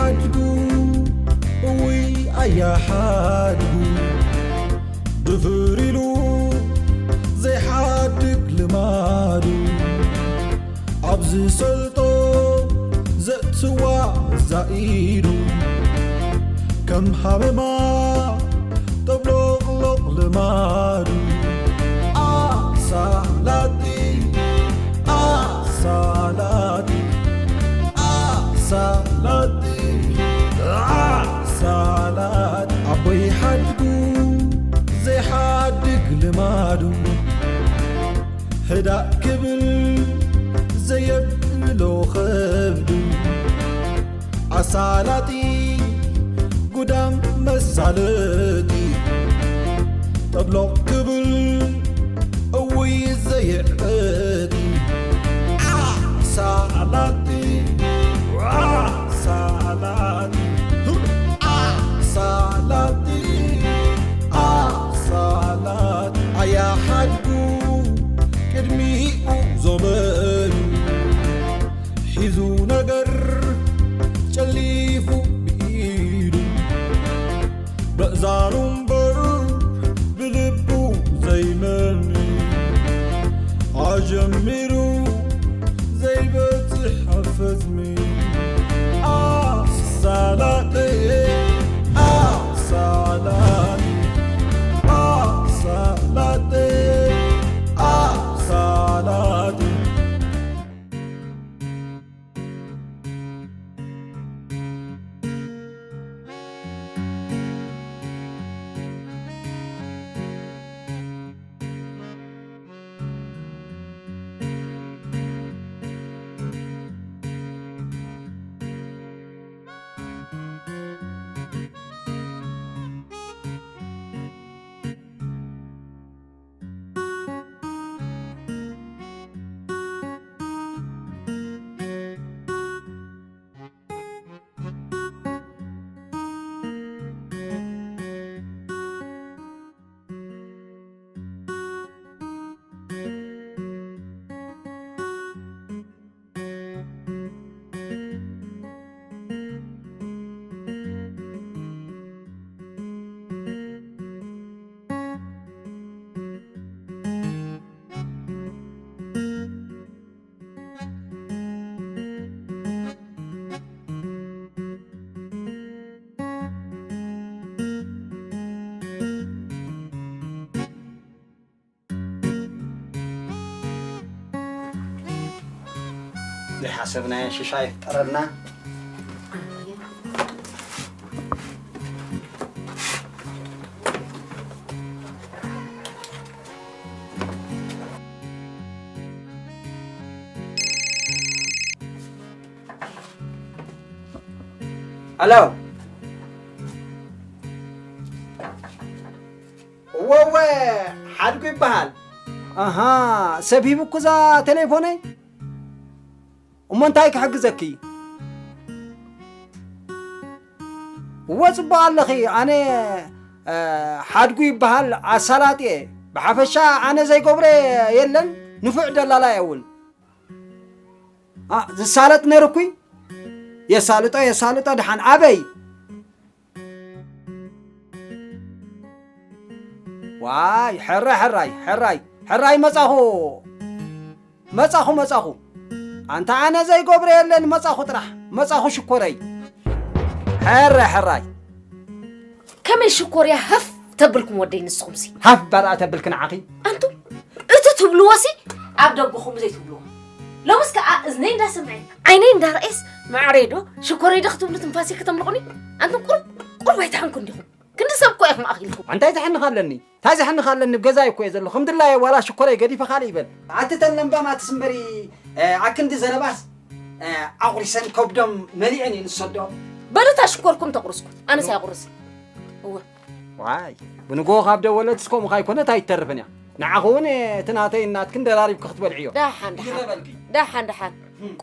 ሓድጉ እውይ ኣያ ሓድጉ ድፍር ኢሉ ዘይሓድግ ልማዱ ኣብ ዝሰልጦ ዘእትዋ ዛኢዱ ከም ሃመማ ጠብሎቕሎቕ ልማዱ ኣሳላጢ ኣሳላጢ ኣሳላጢ ኣሳላጢ ኣቦይ ሓድጉ ዘይሓድግ ልማዱ ህዳእ ክብል ዘየብሎ ኸብዱ ኣሳላጢ ጉዳም መሳለጢ ጠብሎቕ ክብል እውይ ዘየዕጢ ኣሳላጢ ኣሳላጢ ኣሳላጢ ኣሳላጢ ኣያ ሓድጉ ቅድሚኡ ዞመዩ ሒዙ ነገር ጨሊፉ ብኢዱ በእዛኑ እምበር ብልቡ ዘይመኒ ኣጀሚሩ ዘይበጽሕ ኣፈጽሚ ኣሳላጠ ኣሳላጠ ኣሳላጠ ኣሳላጠ ዘይሓሰብናዮ ሽሻ ይፍጠረልና። ኣሎ። እወ፣ እወ፣ ሓድጉ ይበሃል። ኣሃ፣ ሰብ ሂቡኩ እዛ ቴሌፎነይ? እሞ እንታይ ክሕግዘኪ? እወ፣ ጽቡቕ ኣለኺ። ኣነ፣ እ፣ ሓድጉ ይበሃል፣ ኣሳላጢ እየ። ብሓፈሻ ኣነ ዘይገብሮ የለን፣ ንፉዕ ደላላ እየ እውን። ኣ፣ ዝሳለጥ ነይሩኩይ? የሳልጦ፣ የሳልጦ፣ ደሓን ኣበይ? ዋይ፣ ሕራይ፣ ሕራይ፣ ሕራይ፣ ሕራይ፣ መጻኹ፣ መጻኹ፣ መጻኹ። ኣንታ ኣነ ዘይገብሮ የለን፣ መጻኹ ጥራሕ፣ መጻኹ ሽኮረይ። ሕራይ፣ ሕራይ። ከመይ ሽኮርያ ሃፍ ተብልኩም ወደይ ንስኹምሲ? ሃፍ ባርኣ ተብልኪ ንዓኺ። ኣንቱም፣ እቲ ትብልዎሲ ኣብ ደገኹም ዘይትብልዎ። ሎምስ ከኣ እዝነይ እንዳሰምዐ፣ ዓይነይ እንዳረኣየስ፣ ማዕረይ ዶ፣ ሽኮረይ ዶ ክትብሉ ትንፋሰይ ከተምልቑኒ? ኣንቱም ቁሩብ፣ ቁሩብ ኣይትሓንኩ እንዲኹም። ክንዲ ሰብ እኮ ኢኹም ኣኺልኩም። እንታይ ዘሕንኽ ኣለኒ? እንታይ ዘሕንኽ ኣለኒ? ኣብ ገዛይ እኮ እየ ዘለኹ። ከም ድላየ ዋላ ሽኮረይ ገዲፈ ካልእ ይበል። ኣቲ ተን ለምባማትስ እምበሪ፣ እ፣ ኣክንዲ ዘረባስ፣ እ፣ ኣቑሪሰን ከብዶም መሊአን እየን ዝሰዶ። በሉ እታ ሽኮርኩም ተቑርስኩ። ኣነስ ኣይቑርስ። እወ። ዋይ፣ ብንግሆ ካብ ደወለትስ ከምኡ ካይኮነት ኣይትተርፍን እያ። ንዓኺ እውን እቲ ናተይን ናትክን ደራሪብኪ ክትበልዕዮ። ደሓን፣ ደሓን። ይበልኪ። ደሓን፣ ደሓን።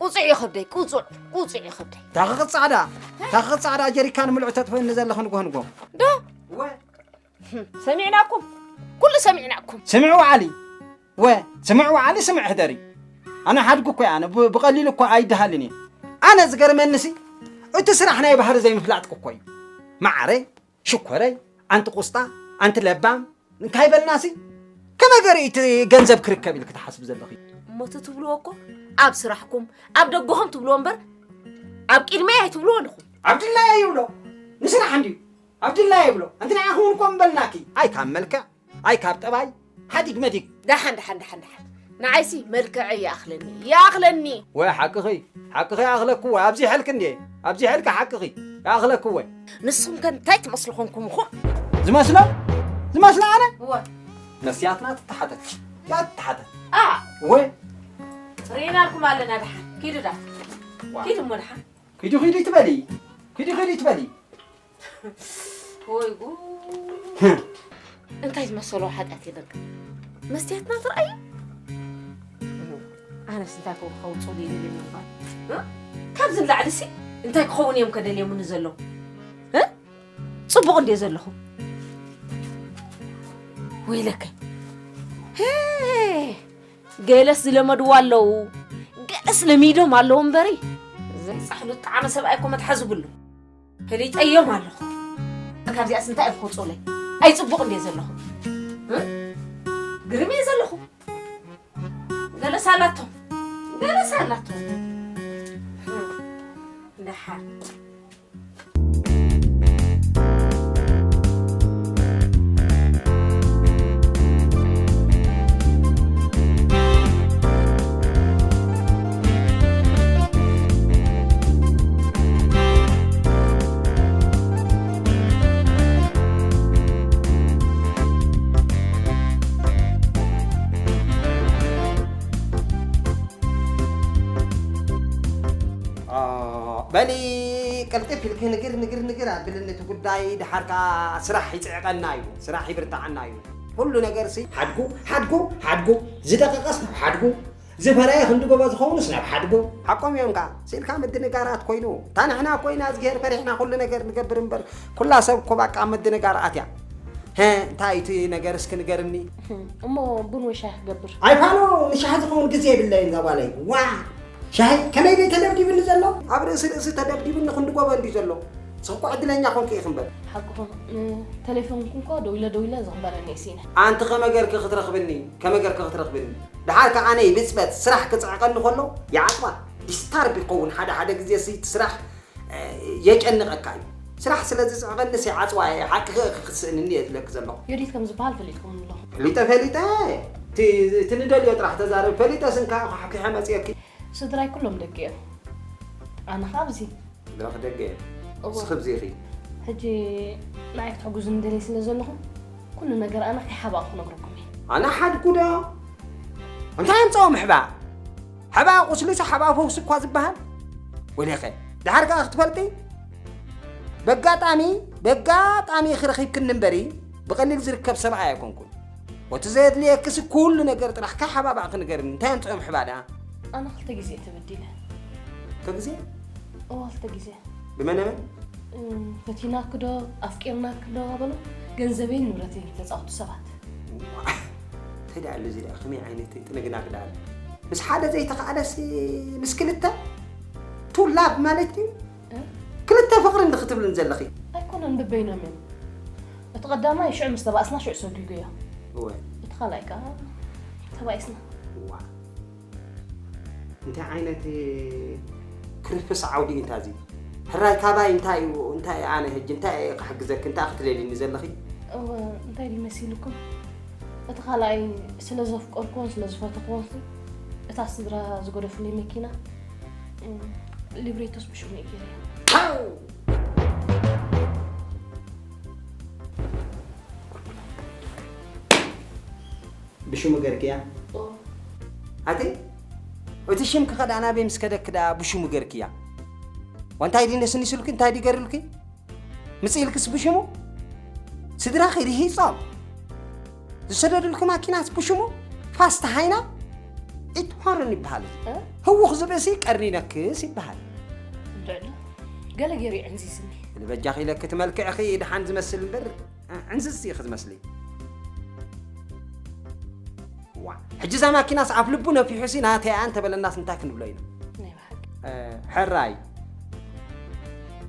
ቁጹዕ እዩ ከብደይ፣ ቁጹዕ፣ ቁጹዕ እዩ ከብደይ። ታኽኺ ጻዕዳ፣ ታኽኺ ጻዕዳ ጀሪካን ምልዑ ተጥፍእኒ ዘለኺ ንግሆ ንግሆ። ዶ? እወ። ሰሚዕናኩም። ኩሉ ሰሚዕናኩም። ስምዒ ወዓሊ። ወ፣ ስምዒ ወዓሊ ስምዒ ሕደሪ። ኣነ ሓድጊ እኮ እየ፣ ኣነ ብ-፣ ብቐሊሉ እኮ ኣይደሃልን እየ። ኣነ ዝገርመኒሲ፣ እቲ ስራሕ ናይ ባህሪ ዘይምፍላጥኪ እኮ እዩ። መዓረይ፣ ሽኮረይ፣ ኣንቲ ቁስጣ፣ ኣንቲ ለባም፣ እንታይ በልናሲ? ከመይ ገይሩ እቲ ገንዘብ ክርከብ ኢልኪ ትሓስብ ዘለኺ? እሞ እቲ ትብልዎ እኮ ኣብ ስራሕኩም፣ ኣብ ደገኹም ትብልዎ እምበር ኣብ ቅድመይ ኣይትብልዎ ኣለኹም። ኣብ ድላየ ይብሎ፣ ንስራሕ እንድዩ። ኣብ ድላየ ይብሎ። ኣንቲ ንዓኺ እውን እኮ ምበልናኪ። ኣይ ካብ መልክዕ፣ ኣይ ካብ ጠባይ፣ ሓዲግ መዲግ። ደሓን፣ ደሓን፣ ደሓን፣ ደሓን። ንዓይሲ መልክዐይ ይኣኽለኒ፣ ይኣኽለኒ። ወይ ሓቅኺ፣ ሓቅኺ ይኣኽለኪ ወይ። ኣብዚ ይሐልኪ እንድየ፣ ኣብዚ ይሐልኪ ሓቅኺ፣ ይኣኽለኪ ወይ። ንስኹም ከ እንታይ ትመስሉ ኮንኩም እኹም? ዝመስሎ? ዝመስሎ ኣነ? እወ። መስትያትና ትተሓተት፣ እያ ትተሓተት። ኣ። ወይ። ርኢናልኩም ኣለና ደሓን። ኪዱ ዳ። ዋ። ኪዱ እሞ ደሓን። ኪዱ፣ ኪዱ ይትበሊ። ኪዱ፣ ኪዱ ይትበሊ። ወይ ጉድ። ህም። እንታይ ዝመሰሎ ሓጢኣት የለን። መስትያትና ትረኣዩ? ኣነስ እንታይ ክኸውን ከውፅኡ ደልየ ምባል። እ? ካብዚ ንላዕሊ ሲ እንታይ ክኸውን እዮም ከደልየሙኒ ዘለዉ? እ? ፅቡቕ እንድየ ዘለኹ። ወይለከ። ሄ! ገለስ ዝለመድዋ ኣለዉ፣ ገለስ ለሚዶም ኣለዉ እምበሪ። ዘይጻሕሉ ጣዕመ ሰብኣይ እኮ መትሓዚ ብሉ። ፈሊጠዮም ኣለኹ። ካብዚኣስ እንታይ እዮም ክወፅኡለይ? ኣይፅቡቕ እንድየ ዘለኹ። እ? ግርም እየ ዘለኹ። ገለስ ኣላቶም። ገለስ ኣላቶም። እ። ደሓን። ኦ፣ በሊ ቅልጥፍ ኢልኪ ንግር፣ ንግር፣ ንግር ኣብልኒ እቲ ጉዳይ። ደሓር ከኣ ስራሕ ይጽዕቐና እዩ፣ ስራሕ ይብርትዓና እዩ። ኩሉ ነገርሲ ሓድጉ፣ ሓድጉ፣ ሓድጉ፣ ዝደቐቐስ ናብ ሓድጉ፣ ዝፈረየ ክንዲ ጎቦ ዝኸውንስ ናብ ሓድጉ። ሓቆም እዮም ከኣ፣ ስኢልካ ምድንጋራት ኮይኑ። እታ ንሕና ኮይና እዝግሄር ፈሪሕና ኩሉ ነገር ንገብር እምበር፣ ኩላ ሰብ እኮ ባቃ ምድንጋር ኣትያ። ሀ፣ እንታይ እቲ ነገር እስኪ ንገርኒ? እሞ ቡን ወይ ሻሂ ክገብር? ኣይፋኖ፣ ንሻሂ ዝኸውን ግዜ የብለይን እዛ ጓለይ። ዋ! ሻሂ ከመይ ደይ ተደብዲብኒ ዘሎ? ኣብ ርእሲ ርእሲ ተደብዲብኒ ክንዲ ጎቦ እንድዩ ዘሎ። ንስኺ እኮ ዕድለኛ ኮንኪ ኢኺ እምበር። ሓቅኹም፣ እ፣ ተሌፎንኩም እኮ ደዊለ ደዊለ ዘኽበረኒ እየ ሲነ። ኣንቲ ከመይ ገርኪ ክትረኽብኒ? ከመይ ገርኪ ክትረኽብኒ? ደሓር ከኣ ኣነ ብጽበት ስራሕ ክጽዕቐኒ ከሎ ይዓጽዋ። ዲስታርብ ይኸውን ሓደ ሓደ ግዜ ሲ እቲ ስራሕ፣ እ፣ የጨንቐካ እዩ። ስራሕ ስለ ዝጽዕቐኒ ሲ ዓጽዋ እየ፣ ሓቅኺ ኢኺ ክትስእንኒ እየ ዝብለኪ ዘለኹ። ዮዲት ከም ዝበሃል ፈሊጥኩም ኣለኹም። ፈሊጠ፣ ፈሊጠ። እቲ፣ እቲ ንደልዮ ጥራሕ ተዛረቢ። ፈሊጠ ስንካ ኳሕኲሐ መጽየኪ። ስድራይ ኩሎም ደቂ እዮም። ኣነ ኸኣ ኣብዚ። ስድራኺ ደቂ እዮም። እወ። ንስኺ ኣብዚ ኢኺ። ሕጂ ንዓይ ክትሕግዙኒ ደልየ ስለ ዘለኹም፣ ኩሉ ነገር ኣነ ከይሓባእኩ ክነግረኩም እየ። ኣነ ሓድጉ ዶ? እንታይ ኣምጽኦ ምሕባእ? ሓባእ ቁስሊስ ሓባእ ፈውሲ እኳ ዝበሃል። ወይለኸ፣ ደሓር ከኣ ክትፈልጢ፣ በጋጣሚ፣ በጋጣሚ ኢኺ ረኺብክኒ እምበሪ፣ ብቐሊል ዝርከብ ሰብኣይ ኣይኮንኩን። ወቲ ዘየድልየክሲ ኩሉ ነገር ጥራሕ ከይሓባባእኪ ንገርኒ። እንታይ ኣምጽኦ ምሕባእ ደኣ? ኣነ ክልተ ግዜ እየ ተበዲለ። ክልተ ግዜ? እወ፣ ክልተ ግዜ። ብመነመን? እም፣ ፈቲናኪ ዶ፣ ኣፍቂርናኪ ዶ በሉ፣ ገንዘበይን ንብረተይን ዝተጻወቱ ሰባት። ዋእ፣ እንታይ ደኣ ኣሎ እዚ ደኣ? ከመይ ዓይነት ጥንግናግ ደኣ ኣሎ? ምስ ሓደ ዘይተኻእለሲ ምስ ክልተ? ቱ ላቭ ማለት ድዩ? እ? ክልተ ፍቕሪ እንዲ ክትብልን ዘለኺ? ኣይኮነን፣ በበይኖም እዮም። እቲ ቀዳማይ ሽዑ ምስ ተባእስና ሽዑ ሰጒጉ እዮ። እወ። እቲ ካልኣይ ከኣ ተባኢስና። ዋእ። እንታይ ዓይነት ክርፍስ ዓውዲ እዩ እንታ እዚ? ሕራይ ካባይ እንታይ እዩ? እንታይ ኣነ ሕጂ እንታይ እየ ክሕግዘኪ? እንታይ ክትደልይኒ ዘለኺ? እወ፣ እንታይ ድዩ መሲልኩም? እቲ ካልኣይ ስለ ዘፍቀርኩዎን ስለ ዝፈተኽዎን ሲ፣ እታ ስድራ ዝገደፉለይ መኪና፣ እም፣ ሊብሬቶስ ብሽሙ እዩ ገይረያ። ሃው! ብሽሙ ገርክያ? ኦ። ኣቲ፣ እቲ ሽምኪ ከ ደኣ ናበይ ምስ ከደኪ ደኣ ብሽሙ ገርክያ? ወንታይ ድዩ ነስኒስልኪ? እንታይ ድዩ ገርልኪ? ምጽኢልክስ ብሽሙ? ስድራኺ ርሂጾም ዝሰደዱልኪ ማኪናስ ብሽሙ? ፋስት ሃይና ኢትሆርን ይበሃል። እ? ህውኽ ዝብእሲ ቀርኒ ነክስ ይበሃል። እንድዕሎ፣ ገለ ገይሩ ይዕንዚዝኒ። ንበጃኺ ኢለኪ፣ እቲ መልክዕኺ ደሓን ዝመስል እምበር፣ እ፣ ዕንዝዝ ኢኺ ዝመስሊ። ዋ፣ ሕጂ እዛ ማኪናስ ኣፍ ልቡ ነፊሑሲ ናተይ እያ እንተበለናስ እንታይ ክንብሎ ኢና? ናይ ብሓቂ። እ፣ ሕራይ።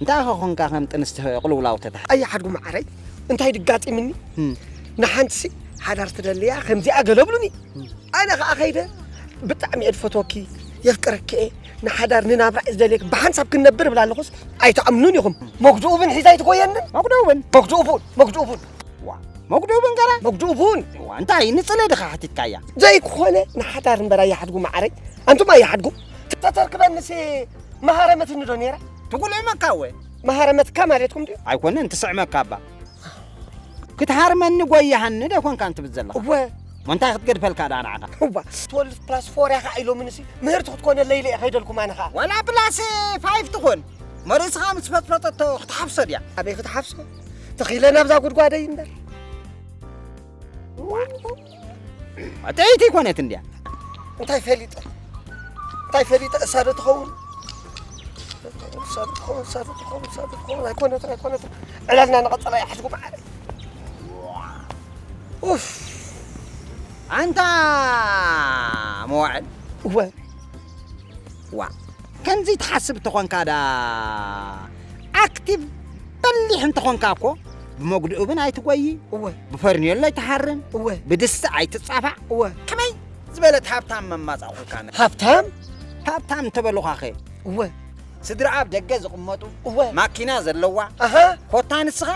እንታይ ኸኾንካ ከም ጥንስቲ ቅልውላው ተታ ኣየ ሓድጉ መዓረይ እንታይ ድጋጢምኒ ንሓንቲ ሓዳር ትደልያ ከምዚኣ ገለብሉኒ ኣነ ከዓ ከይደ ብጣዕሚ እየ ድፈትወኪ የፍቅረኪ እየ ንሓዳር ንናብራ እየ ዝደልየክ ብሓንሳብ ክንነብር እብላ ኣለኹስ ኣይትኣምኑን ኢኹም መጉድኡ ብን ሒዛ ኣይትጎየንን መጉድኡ ብን መጉድኡ ብን መጉድኡ ብን ዋ መጉድኡ ብን ገራ መጉድኡ ብን ዋ እንታይ ንፅለ ድኻ ሓቲትካያ ዘይኮነ ንሓዳር እምበር ኣየ ሓድጉ መዓረይ ኣንቱም ኣየ ሓድጉ ተተርክበንሲ መሃረመትኒ ዶ ነይራ ትጉልዕመካ እወ መሃረመትካ ማለትኩም ድዩ ኣይኮነን ትስዕመካ እባ ክትሃርመኒ ጎይሃኒ ዶ ኣይኮንካን ትብል ዘለኻ እወ እንታይ ክትገድፈልካ ደኣ ንዓኻ እዋ ትወልድ ፕላስ ፎር እያ ከዓ ኢሎምንሲ ምህርቲ ክትኮነለይ ኢለ እየ ከይደልኩም ኣነ ከዓ ዋላ ፕላስ ፋይፍ ትኹን መሪስኻ ምስ ፈጥፈጠቶ ክትሓፍሶ ድያ ኣበይ ክትሓፍሶ ተኺለ ናብዛ ጉድጓደይ እምበር ጥዕይቲ ይኮነት እንድያ እንታይ ፈሊጠ እንታይ ፈሊጠ እሳ ዶ ትኸውን እሳ ዶ ትኸውን እሳ ዶ ትኸውን እሳ ዶ ትኸውን ኣይኮነትን ኣይኮነትን ዕላልና ንቐፀላ ይሓዝጉ መዓረ ኡፍ ኣንታ መዋዕል እወ ዋ ከምዚ ትሓስብ ተኾንካ ዳ ኣክቲቭ በሊሕ እንተኾንካ እኮ ብመጉድኡ ብን ኣይትጎይ እወ ብፈርኒዮሎ ኣይትሃርም እወ ብድስቲ ኣይትጻፋዕ እወ ከመይ ዝበለት ሃብታም መማጻእኩካ ሃብታም ሃብታም እንተበሉኻኸ እወ ስድራ ኣብ ደገ ዝቕመጡ እወ ማኪና ዘለዋ ኣሃ ኮታ ንስኻ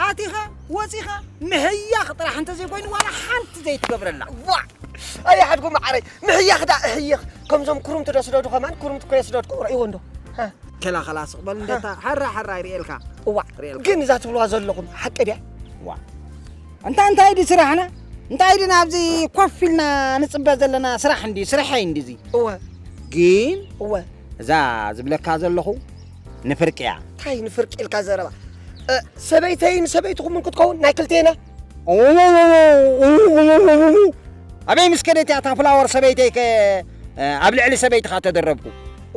ኣቲኻ ወፂኻ ምሕያኽ ጥራሕ እንተዘይኮይኑ ዋላ ሓንቲ ዘይትገብረላ ዋ ኣይሓድጉ መዓረይ ምሕያኽ ዳ እሕይኽ ከምዞም ኩሩምቲ ዶ ስደዱ ከማን ኩሩምቲ ኮ የስደድኩ ረእይዎ እንዶ ከላኸላ ስቕበል እንደታ ሓራ ሓራ ይርእየልካ እዋ ርእየልካ ግን እዛ ትብልዋ ዘለኹም ሓቂ ድያ ዋ እንታ እንታይ ድዩ ስራሕና እንታይ ድዩ ናብዚ ኮፍ ኢልና ንፅበ ዘለና ስራሕ እንድዩ ስርሐይ እንድዚ እወ ግን እወ እዛ ዝብለካ ዘለኹ ንፍርቂ እያ እንታይ ንፍርቂ ኢልካ ዘረባ ሰበይተይን ሰበይትኹምን ክትከውን ናይ ክልቴና ኣበይ ምስ ከደት እያ እታ ፍላወር ሰበይተይ ከ ኣብ ልዕሊ ሰበይትኻ ተደረብኩ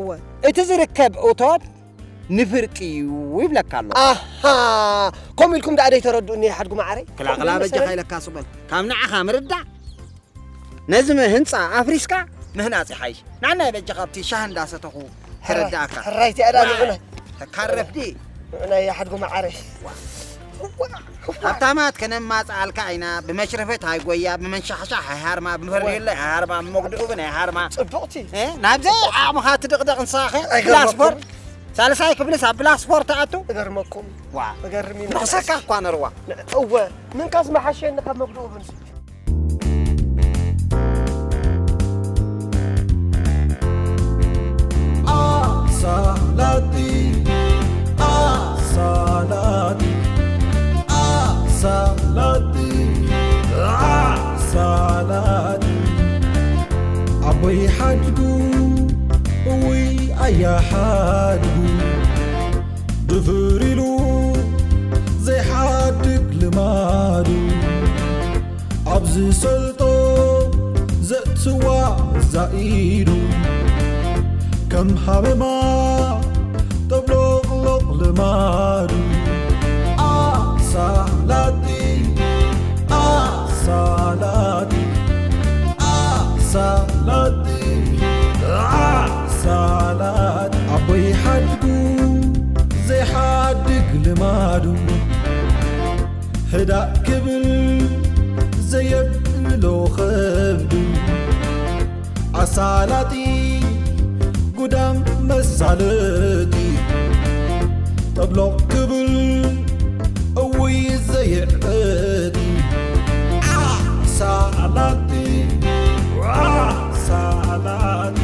እወ እቲ ዝርከብ እቶት ንፍርቂ እዩ ይብለካ ኣሎ ኣሃ ከምኡ ኢልኩም ደኣ ደይተረድኡኒ ሓድጉ መዓረይ ክላኽላ በጃኻ ኢለካ ስበል ካብ ንዓኻ ምርዳእ ነዚ ህንፃ ኣፍሪስካ ምህናፅ ይሓይሽ ንዓናይ በጃ ካብቲ ሻህ እንዳሰተኹ ተረዳእካ ሕራይቲ ኣዳ ንዑናይ ተካረፍዲ ንዑናይ ሓድጉ መዓረይ ሃብታማት ከነማፅኣልካ ኢና ብመሽረፈት ኣይጎያ ብመንሻሕሻሕ ኣይሃርማ ብፈርኔሎ ኣይሃርማ ብመጉድኡ ብን ኣይሃርማ ፅቡቕቲ ናብዘይ ዓቕምኻ ትድቕደቕ ንስኻኸ ብላስፖርት ሳልሳይ ክፍልስ ኣብ ብላስፖርት ኣቱ እገርመኩም ዋ እገርም እዩ ንኽሰካ እኳ ነርዋ እወ ምንካስ መሓሸኒ ካብ መጉድኡ ብንስ ኣሳላጢ ኣሳላጢ ኣሳላጢ ኣሳላጢ ኣቦይ ሓድጉ እውይ ኣያ ሓድጉ ድፍር ኢሉ ዘይሓድግ ልማዱ ኣብ ዝሰልጦ ዘእትዋ ዛኢዱ ከም ሃመማ ጠብሎቕሎቕ ልማዱ ኣሳላጢ ኣሳላጢ ኣሳላጢ ኣሳላጢ ኣቦይ ሓድጉ ዘይሓድግ ልማዱ ህዳእ ክብል ዘየብሎ ኸብዱ ኣሳላጢ ጉዳም መሳለጢ ጠብሎቕ ክብል እውይ ዘየዕበጢ ኣሳላጢ ኣሳላጢ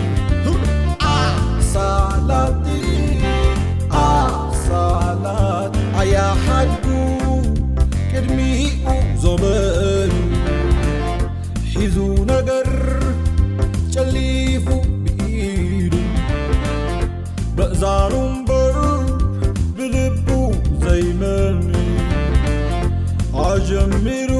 ኣሳላጢ ኣሳላጢ ኣያ ሓድጉ ቅድሚኡ ዞመሉ ሒዙ ነገር ጨሊፉ ብኢዱ በእዛኑ እምበር ብልቡ ዘይመኒ ኣጀሚሩ